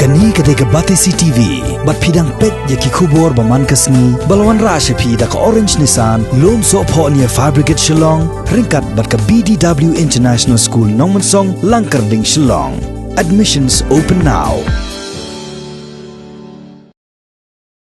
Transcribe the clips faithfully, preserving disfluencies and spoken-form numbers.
Kane ka dei ka Batesi T V, bad phi dang peit ïa ki khubor ba man ka sngi, ba la wanrah sha phi da ka Orange Nissan, Lumsohphoh near Fire Brigade Shillong, ryngkat bad ka B D W International School Nongmensong, Langkyrding, Shillong. Admissions open now.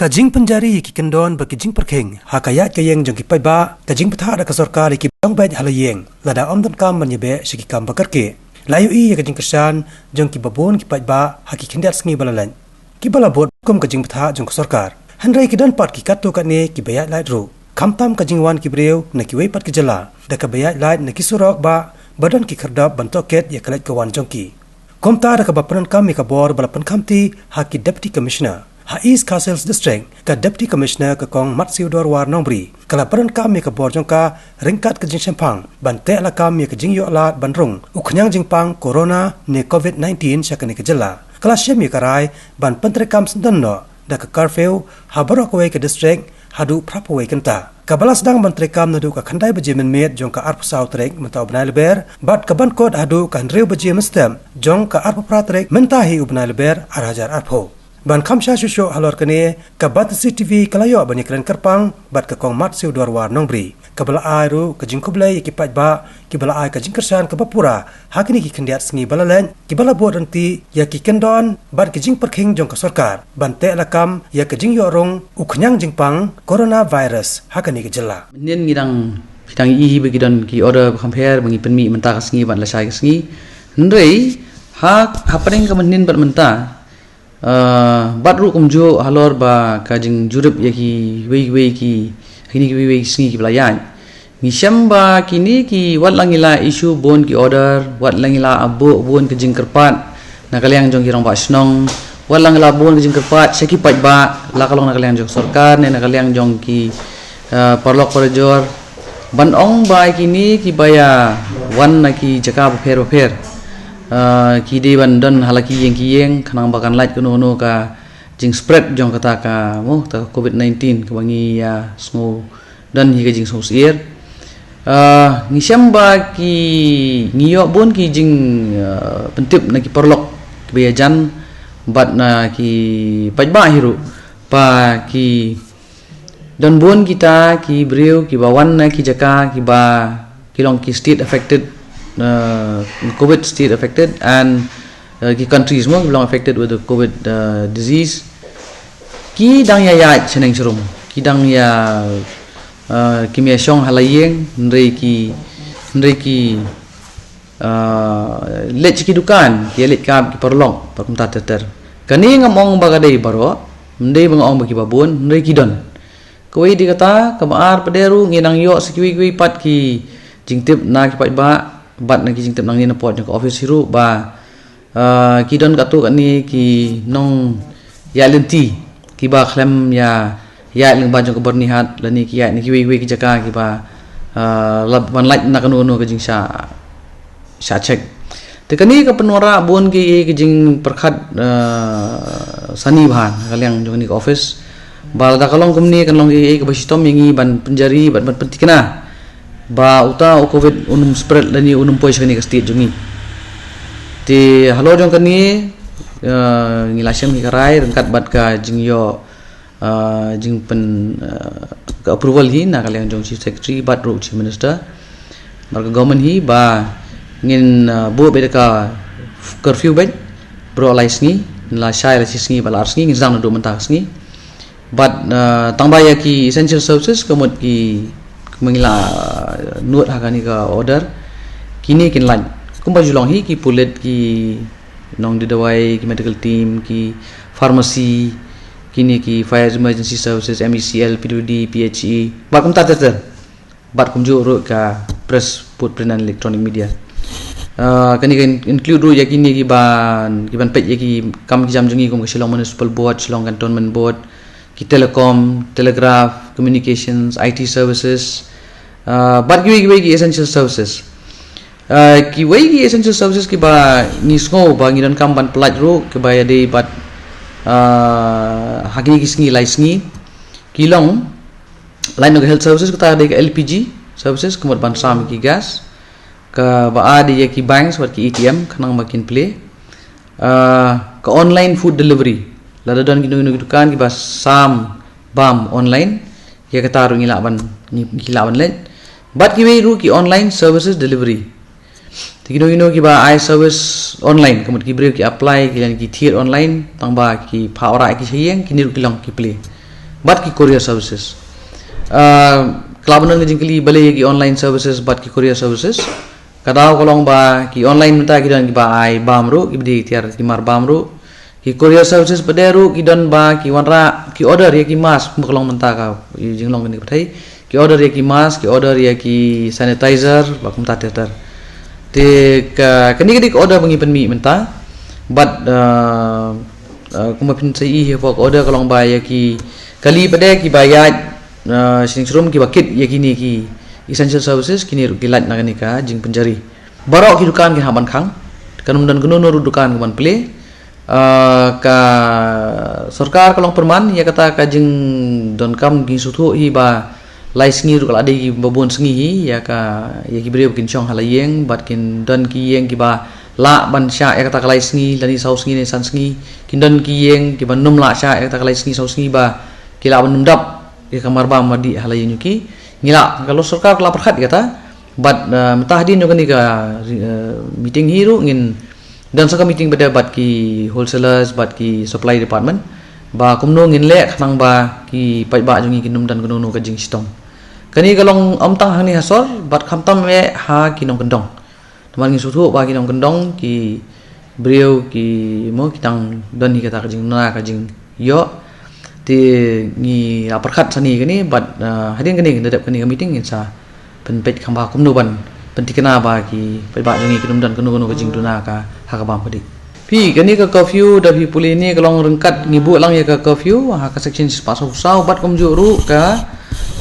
Ka jingpynjari ïa ki kyndon bad ki jingpyrkhing ha ka ïaid ka ïeng jong ki paidbah, ka jingbthah da ka sorkar ïa ki ba dang beit ha la ïing, lada ym donkam ban ïabeh sha ki kam ba kyrkieh. La ïohi ïa ka jingkyrshan jong ki babun ki paidbah ha ki khyndiat sngi ba la leit, ki ba la bud kum ka jingbthah jong ka sorkar. Hynrei ki don pat ki katto katne ki ba ïaid lait ruh, khamtam ka jingwan ki briew na kiwei pat ki jylla da ka ba ïaid lait na ki surok ba, ba don ki khyrdop ban tohkit ïa ka leit ka wan jong ki. Kumta da kaba pyndonkam ïa ka bor ba la pynkhamti ha ki Deputy Commissioner ha East Khasi Hills District, ka Deputy Commissioner ka Kong Matsiewdor War Nongbri, ka la pyndonkam ïa ka bor jong ka ryngkat ka jingshemphang ban teh lakam ïa ka jingïoh lad ban rung u khñiang jingpang Corona ne COVID nineteen sha kane ka jylla. Ka la shim ïa ka rai ban pyntreikam syndon noh da ka curfew ha baroh kawei ka district haduh phra phew wei kynta, kaba la sdang ban treikam naduh ka khyndai baje mynmiet jong ka arphew saw tarik mynta u bnai Lber, bad ka ban kut haduh ka hynriew baje mynstep jong ka arphew phra tarik mynta hi u bnai Lber ar hajar arphew. Ban kham shai shuh shuh halor kane, ka Batesi T V ka la ïoh ban ïakren kyrpang bad ka Kong Matsiewdor War Nongbri, kaba la ai ruh ka jingkhublei ïa ki paidbah ki ba la ai ka jingkyrshan kaba pura ha kine ki khyndiat sngi ba la leit, ki ba la bud ryntih ïa ki kyndon bad ki jingpyrkhing jong ka sorkar ban teh lakam ïa ka jingïoh rung u khñiang jingpang Coronavirus ha kane ka jylla. Mynhynnin ngi dang, phi dang ïohi ba ki don ki order ba kham pher ba ngi pynmih mynta ka sngi bad lashai ka sngi. Hynrei ha, hapdeng ka mynhynnin bad mynta, Ah, bad ruh kumjuh halor ba ka jingjurip ïa kiwei kiwei ki, kine kiwei kiwei ki sngi ki ba la ïaid, ngi shem ba kine ki, wat la ngi la issue bun ki order, wat la ngi la buh bun ki jingkyrpad na ka liang jong ki rangbah shnong, wat la ngi la bun ki jingkyrpad sha ki paidbah, la ka long na ka liang jong sorkar ne na ka liang jong ki, ah, paralok parajor, ban ong ba kine ki ba ïa wan na ki jaka bapher bapher, ah, ki dei ban don ha la ki ïing ki ïing, khnang ba kan lait kano kano ka jingspread jong kata ka, mo, kata ka COVID nineteen kaba ngi ïa sngew don hi ka jingsngewsyier. Ah, ngi shem ba ki, ngi ïoh bun ki jing, ah, pyntip na ki paralok ki ba ïajan bad na ki paidbah hi ruh ba ki don bun kita ki briew ki ba wan na ki jaka ki ba ki long ki state affected, uh, COVID state affected and, uh, ki countries mo ki long affected with the COVID, uh, disease. Ki dang ïa ïaid shaneng sharum, ki dang ïa, uh, kim ïa shong ha la ïing, hynrei ki, hynrei ki, ah, leit sha ki dukan, ki leit kab ki paralok, bad kumta ter ter. Kane ngam ong ba ka dei baroh, ym dei ba nga ong ba ki ba bun, hynrei ki don. Kawei de kata, kaba ar pat de ruh, ngi nang ïoh sa kiwei kiwei pat ki jingtip na ki paidbah, bad na ki jingtip nangne na pdeng jong ka office hi ruh, ba ah, ki don katto katne ki nongïaid lynti, ki ba khlem ïa, ïaid lyngba jong ka Byrnihat, lane ki ïaid na kiwei kiwei ki jaka ki ba, ah, la ban lait na kano kano ka jingshah, shah check. Te kane ka pynwanrah bun ki, ki jingpyrkhat, ah, sani bha na ka liang jong kane ka office. Ba lada ka long kumne kan long ïa, ïa kaba shitom ïa ngi ban pynjari, ban, ban pynthikna ba uta u COVID un ym spread lane un ym poi sha kane ka state jong ngi. Te halor jong kane, eh, ngi la shem hi ka rai ryngkat bad ka jingïoh, eh, jingpyn, eh, ka approval hi na ka liang jong Chief Secretary bad ruh Chief Minister bad ka government hi ba ngin, eh, buh beit ka curfew beit baroh lai sngi, la shai la shi sngi bad la ar sngi, ngin sdang naduh mynta ka sngi. Bad, uh, tang ba ïa ki essential services ka mut ki, kumba ngi la, uh, note ha kane ka order, kine kin lait. Kumba ju long hi ki pulit, ki nongdie dawai, ki medical team, ki pharmacy, kine ki fire emergency services, M E C L, P W D, P H E, bad kumta ter ter. Bad kumjuh ruh ka press, footprint and electronic media. Ah, kane ka in-, include ruh ïa kine ki ban, ki ban peit ïa ki kam ki jam jong ngi kum ka Shillong Municipal Board, Shillong Cantonment Board, ki telecom, telegraph, communications, I T services, ah, bad kiwei kiwei ki essential services. Ah, kiwei ki essential services ki ba ngi sngew ba ngi donkam ban pyllait ruh, ki ba ïadei bad, ah, ha kine ki sngi lai sngi, ki long Line of health services, kata dei ka L P G services, ka mut ban sam ki gas. Kaba ar dei ïa ki banks bad ki A T M, khnang ba kin plie. Ah, ka online food delivery. Lada don kino kino ki dukan kiba sam bam online, ïa kata ruh ngi lah ban, ngi, ngi lah ban leh. Bad kiwei ruh ki online services delivery. Te kino kino kiba ai service online, ka mut ki briew ki apply, ki lane ki thied online, tang ba ki phah order ki sha ïing, kine ruh ki long ki plie. Bad ki courier services. Ah, ka lah ban don ka jingkylli balei ki online services bad ki courier services. Ka daw ka long ba ki online mynta ki don kiba ai bam ruh, kiba die tiar ki mar bam ruh. Ki courier services pat de ruh ki don ba ki wanrah, ki order ïa ki mask, kumba ka long mynta ka, i jinglong kane ka pyrthei. Ki order ïa ki mask, ki order ïa ki sanitizer, bad kumta ter ter. Te ka, kane ka dei ka order ba ngi pynmih mynta. Bad, uh, uh, kumba phin sa ïohi hapoh ka order ka long ba ïa ki kali pat de kiba ïaid, uh, shnong shrum kiba kit ïa kine ki essential services, kine ruh ki lait na kane ka jingpynjari. Baroh ki dukan kin hap ban khang. Kan ym don kano kano ruh dukan ka ban plie. Ah, ka sorkar ka long pyrman ïa kata ka jingdonkam, ki sngewthuh hi ba lai sngi ruh ka la dei kiba bun sngi hi, ïa ka, ïa ki briew ba kin shong ha la ïing, bad kin don ki ïing kiba lah ban shah ïa kata ka lai sngi, lane saw sngi ne san sngi, kin don ki ïing kiba nym lah shah ïa kata ka lai sngi saw sngi ba ki lah ban nym dap ïa ka mar bam mar dih ha la ïing jong ki. Ngi lah, ka long sorkar ka la pyrkhat ïa kata. Bad, uh, mynta hadien jong kane ka, uh, meeting hi ruh ngin don sa ka meeting pat de bad ki wholesalers, bad ki supply department. Ba kumno ngin leh khnang ba ki paidbah jong ngi kin ym don kano kano ka jingshitom. Kane ka long ym tang hangne ha sor, bad khamtam eh ha ki nongkyndong. Namar ngi sngewthuh ba ki nongkyndong, ki briew ki mo ki dang don hi kata ka jingduna ka jingïoh. Te ngi la pyrkhat sani kane bad, uh, hadien kane, da dep kane ka meeting ngin sa pynpeit kham bha kumno ban pynthikna ba ki paidbah jong ngi kin ym don kano kano ka jingduna ka ha ka bam ka dih. Phi, kane ka curfew da phi pule ne ka long ryngkat, ngi buh lang ïa ka curfew ha ka section shispah saw saw bad kumjuh ruh ka,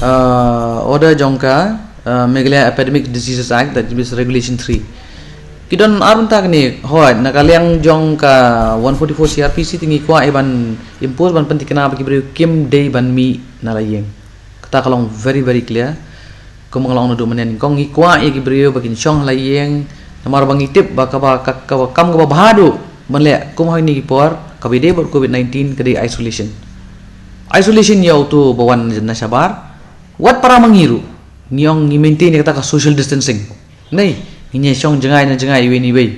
uh, order jong ka, uh, Meghalaya Epidemic Diseases Act, that is Regulation three. Ki don ar bynta kane, hooid, na ka liang jong ka one forty-four C R P C te ngi kwah ïa ban impose, ban pynthikna ba ki briew kim dei ban mih na la ïing. Kata ka long very, very clear. Kum nga la ong naduh mynne nyngkong, ngi kwah ïa ki briew ba kin shong ha la ïing, namar ba ngi tip ba kaba, ka, kaba kam kaba bha duh ban leh kum ha kine ki por kaba ïadei bad covid nineteen ka dei isolation. Isolation ïa uto ba wan na shabar. Wat para ma ngi ruh, ngi ong ngi maintain ïa kata ka social distancing. Nei, ngin ïa shong jngai na jngai, iwei na iwei.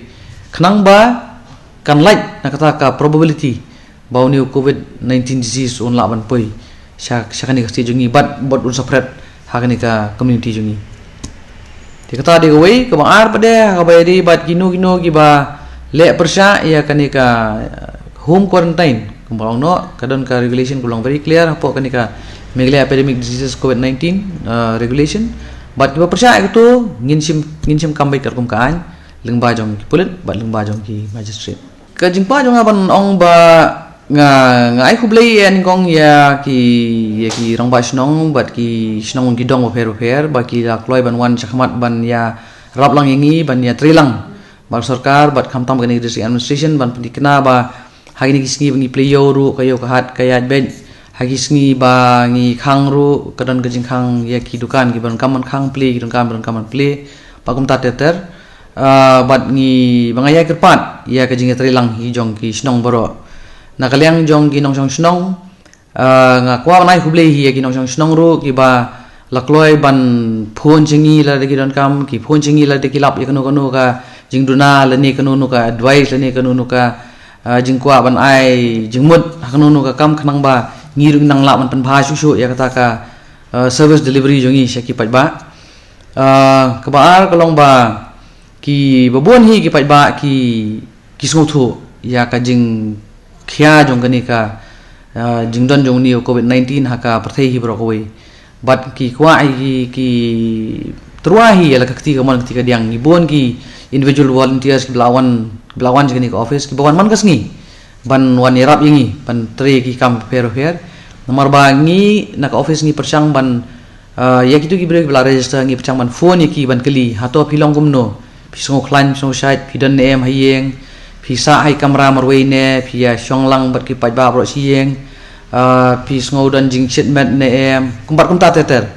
Khnang ba kan lait na kata ka probability ba une u covid nineteen disease un lah ban poi sha, sha kane ka state jong ngi bad, bad un spread ha kane ka community jong ngi. Te kata dei kawei, kaba ar pat de, kaba ïadei bad kino kino kiba leh pyrshah ïa kane ka, uh, home quarantine. Kumba ong noh, ka don ka regulation ka long very clear hapoh kane ka Meghalaya Epidemic Diseases covid nineteen, uh, regulation. Bad kiba pyrshah ïa kato, ngin shim, ngin shim kam beit katkum ka aiñ, lyngba jong ki pulit bad lyngba jong ki magistrate. Ka jingkwah jong nga ban ong ba nga, nga ai khublei ïa nyngkong ïa ki, ïa ki rangbah shnong bad ki shnong ki dong bapher bapher ba ki la kloi ban wan shakhmat ban ïarap lang ïa ngi, ban ïatreilang bad sorkar bad khamtam kane ka district administration ban pynthikna ba ha kine ki sngi ba ngi plie ïew ruh ka ïew ka hat ka ïaid beit. Ha ki sngi ba ngi khang ruh ka don ka jingkhang ïa ki dukan kiba donkam ban khang plie, ki dukan ba donkam ban plie, bad kumta ter ter. Ah, bad ngi, ba nga ïai kyrpad ïa ka jingïatreilang hi jong ki shnong baroh. Na ka liang jong ki nongshong shnong, ah, nga kwah ban ai khublei hi ïa ki nongshong shnong ruh kiba la kloi ban phone sha ngi lada ki donkam, ki phone sha ngi lada ki lap ïa kano kano ka jingduna lane kano kano ka advice lane kano kano ka, ah, jingkwah ban ai jingmut ha kano kano ka kam khnang ba ngi ruh nang lah ban pynbha shuh shuh ïa kata ka, ah, service delivery jong ngi sha ki paidbah. Ah, kaba ar ka long ba kiba bun hi ki paidbah ki, ki sngewthuh ïa ka jingkhia jong kane ka, ah, jingdon jong une u covid nineteen ha ka pyrthei hi baroh kawei. Bad ki kwah hi ki, ki tyrwa hi ïa la ka kti kamon kti kadiang. Ngi bun ki individual volunteers kiba la wan, kiba la wan sha kane ka office, kiba wan man ka sngi ban wan ïarap ïa ngi ban trei ki kam bapher bapher. Namar ba ngi na ka office ngi pyrshang ban, ah, ïa kito ki briew kiba la register ngi pyrshang ban phone ïa ki ban kylli, hato phi long kumno? Phi sngew khlaiñ, phi sngew shait, phi don ne em ha ïing, phi sah ha i kamra marwei ne, phi ïa shong lang bad ki paidbah baroh shi ïing, ah, phi sngew don jingshit met ne em, kum bad kumta ter ter.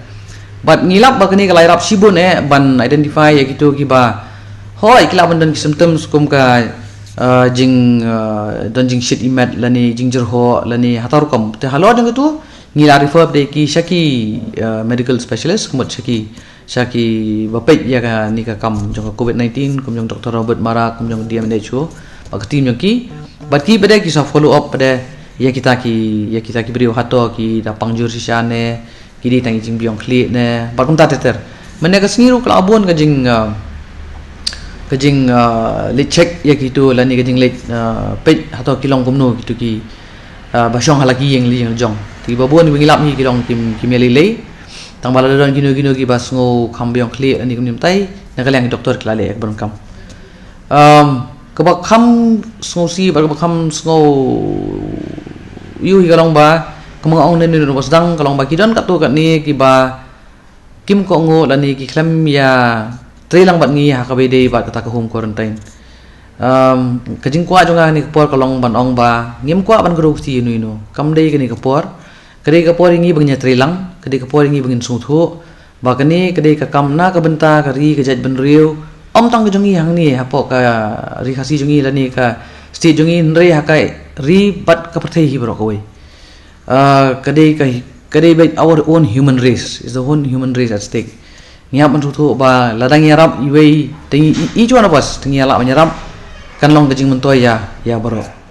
Bad ngi lap ba kane ka la ïarap shibun eh ban identify ïa kito kiba, hooid, ki lah ban don ki symptoms kum ka uh, jing uh, don jingshit i met lane jingjyrhoh lane hato rukom. Te halor jong kito ngi la refer pat de ki sha ki uh, medical specialist, ka mut sha ki sha kiba peit ïa kane ka kam jong ka COVID nineteen, kum jong Doctor Robert Marak, kum jong D M H O, bad ka team jong ki. Bad ki pat de ki sa follow up pat de ïa kita ki, ïa kita ki briew hato ki da pang jur shisha ne, ki dei tang i jingbiang khlieh ne, bad kumta ter ter. Mynne ka sngi ruh ka la bun ka jing uh, ka jing uh, leit check ïa kito lane ka jing leit uh, peit hato ki long kumno kito ki uh, ba shong ha la ki ïing la jong. Te ba bun ba ngi lap ngi ki long kim, kim ïalei lei. Tang ba la don kino kino kiba sngew kham biang khlieh lane kumne kumtai, na ka liang ki doktor ki la leh ïa ka ban kam. Um, kaba kham sngewsih bad kaba kham sngew ïohi ka long ba, kumba nga ong ne ne ba sdang, ka long ba ki don katto katne kiba kim kohnguh lane ki khlem ïa trei lang bad ngi ha kaba ïadei bad kata ka home quarantine. Um, ka jingkwah jong nga kane ka por ka long ban ong ba ngim kwah ban kdew kti ïano ïano. Kam dei kane ka por. Ka dei ka por ïa ngi ba ngin ïa trei lang, ka dei ka por ïa ngi ba ngin sngewthuh ba kane ka dei ka kam na ka bynta ka ri ka jaitbynriew, ym tang ka jong ngi hangne hapoh ka ri Khasi jong ngi lane ka state jong ngi, hynrei ha ka ri bad ka pyrthei hi baroh kawei. Uh, ka dei ka, ka dei beit our own human race, is the whole human race at stake. Ngi hap ban sngewthuh ba lada ngi ïarap iwei, te ngi, each one of us, te ngi ïa lah ban ïarap, kan long ka jingmyntoi ïa, ïa baroh.